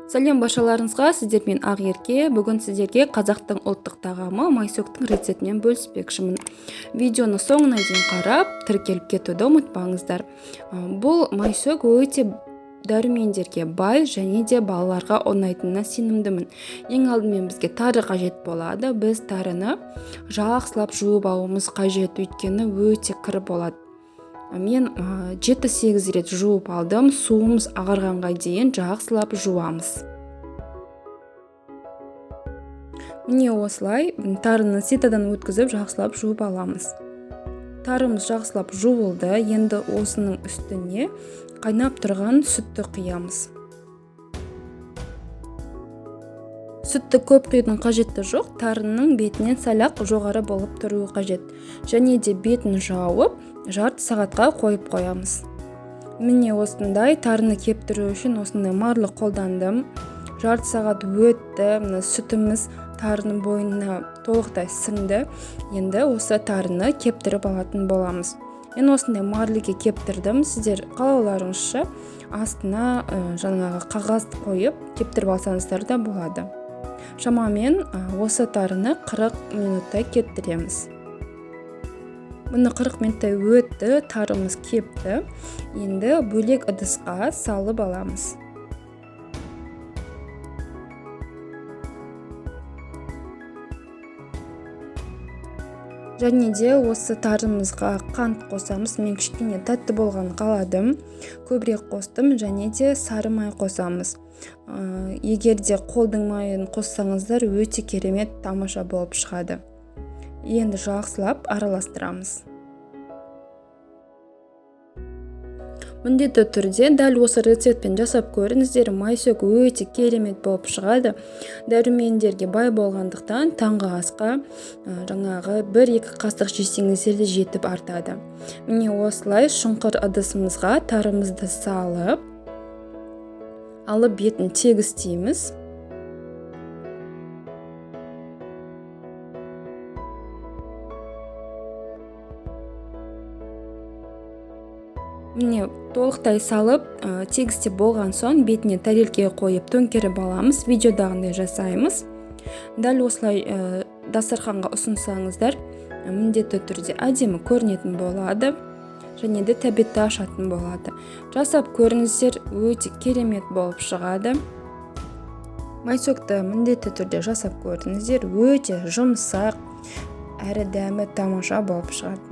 Сәлем баршаларыңызға, сіздермен Ақерке. Бүгін сіздерге қазақтың ұлттық тағамы майсөктің рецептімен бөліспекшімін. Видеоны соңына дейін қарап, тіркеліп кетуді ұмытпаңыздар. Бұл майсөк өте дәрумендерге бай және де балаларға ұнайтынына сенімдімін. Ең алдымен бізге тары қажет болады. Біз тарыны жақсылап жуып алуымыз қажет, өйткені өте кір болады. Мен 7-8 рет жуып алдым. Суымыз ағарғанға дейін жақсылап жуамыз. Міне осылай тарыны ситадан өткізіп жақсылап жуып аламыз. Тарымыз жақсылап жуылды. Енді осының үстіне қайнап тұрған сүтті құямыз. Сүтті көп құюдың қажеті жоқ, тарының бетінен сәл-ақ жоғары болып тұруы қажет. Және де бетін жауып, жарты сағатқа қойып қоямыз. Міне осындай тарыны кептіру үшін осындай марлы қолдандым. Жарты сағат өтті, мына сүтіміз тарының бойына толықтай сіңді. Енді осы тарыны кептіріп алатын боламыз. Мен осындай марлыге кептірдім. Сіздер қалауларыңызша астына жаңағы қағаз қойып кептіріп алсаңыздар да болады. Шамамен осы тарыны 40 минуттай кептіреміз. Бұны 40 минуттай өтті, тарымыз кепті. Енді бөлек ыдысқа салып аламыз. Және де осы тарымызға қант қосамыз. Мен кішкене тәтті болғанын қаладым, көбірек қостым. Және де сары май қосамыз. Егер де қолдың майын қоссаңыздар, өте керемет тамаша болып шығады. Енді жақсылап араластырамыз. Міндетті түрде дәл осы рецептпен жасап көріңіздер. Майсөк өте керемет болып шығады. Дәрумендерге бай болғандықтан таңғы асқа жаңағы 1-2 қасық жесеңіздер де жетіп артады. Міне осылай шұңқыр ыдысымызға тарымызды салып, алып бетін тегістейміз. Міне толықтай салып, тегістеп болған соң бетіне тарелке қойып төңкеріп аламыз. Видеодағындай жасаймыз. Дәл осылай дастарханға ұсынсаңыздар, міндетті түрде әдемі көрінетін болады және де тәбетті ашатын болады. Жасап көріңіздер, өте керемет болып шығады. Майсөкті міндетті түрде жасап көріңіздер, өте жұмсақ әрі дәмі тамаша болып шығады.